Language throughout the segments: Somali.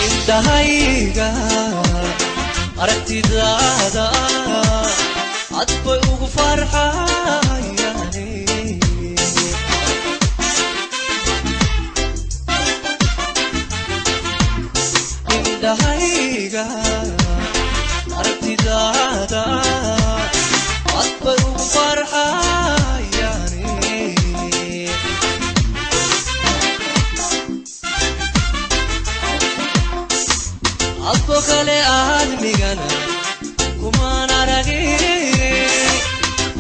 Indhahayga aragtidaada cad bay ugu farxayaane. Indhahayga aragtidaada cad bay ugu farxayaane. Adoo kale aadmigana kumaan aragin,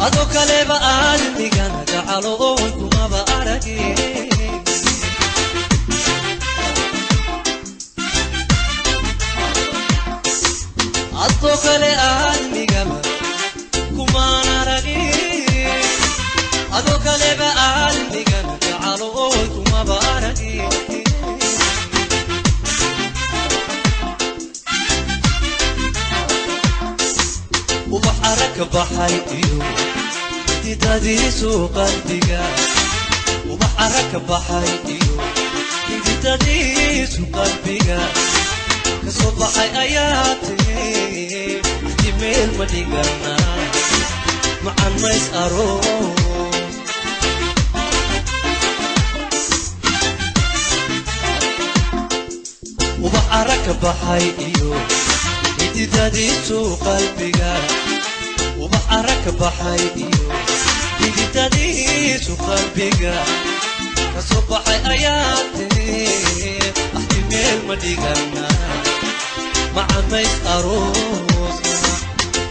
adoo kaleba aadmigana gacalo oon kumaba aragin. Adoo kale aadmigaba kumaan aragin, adoo kaleba aadmigana gacalo oon kumaba aragin. Ubax arag ka baxay iyo xididadiisu qalbiga, ubax arag ka baxay iyo xididadiisu qalbiga kasoo baxay ayaa timi. Axdi meel ma dhigana, macan mays aroos. Ubax arag ka baxay iyo xididadiisu qalbiga, ubax arag ka baxay iyo xididadiisu qalbiga kasoo baxay ayaa timi. Axdi meel ma dhigana, macamays aroosna.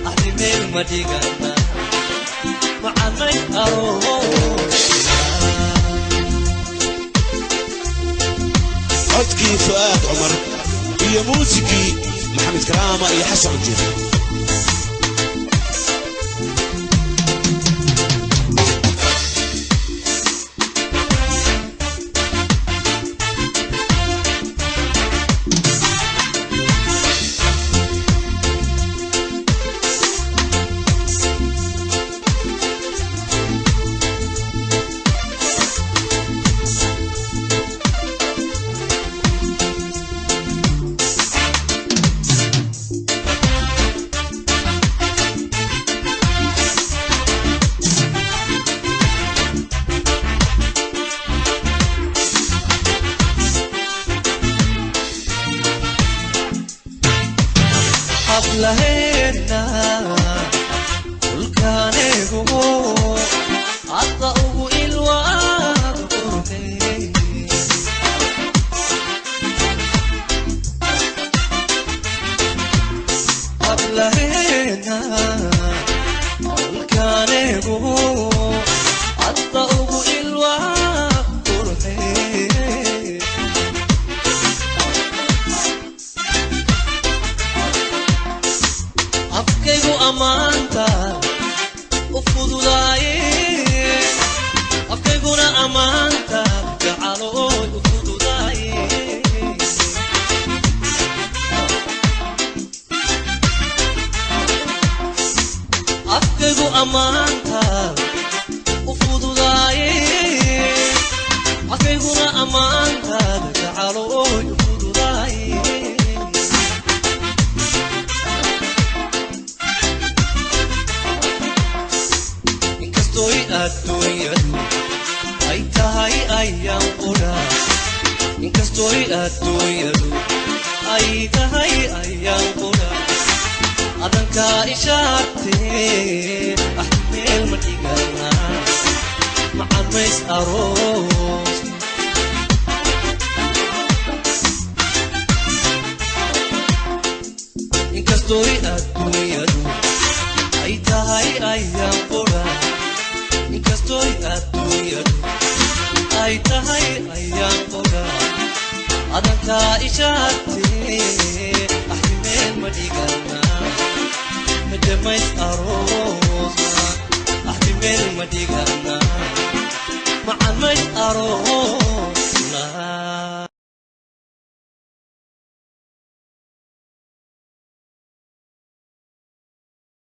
Axdi meel ma dhigana, macamays aroosna. Codkii Fu'aad Cumar iyo muusikii Maxamed Karaama iyo Xasan Jiir. Hablaheena dhulkaanigu hadda ugu ilwaad qurxey. Hablaheena dhulkaanigu hadda ugu ilwaad qurxey. Afkaygu ammaanta u fududaaye, afkayguna ammaanta gacalooy u fududaaye. Afkaygu ammaanta u fududaaye, afkayguna ammaantaada gacalooy u fududaaye. Inkastooy adduunyadu ay tahay ayaan qudha, inkastooy adduunyadu ay tahay ayaan qudha, Adankaa ishaartee, axdi meel ma dhigana, macan mays aroos. Inkastooy adduunyadu ay tahay ayaan qura, inkastooy adduunyadu ay tahay ayaan qura, adankaa ishaartee, axdi meel ma dhigana, hedemays aroosna. Axdi meel ma dhigana, macan mays aroosna.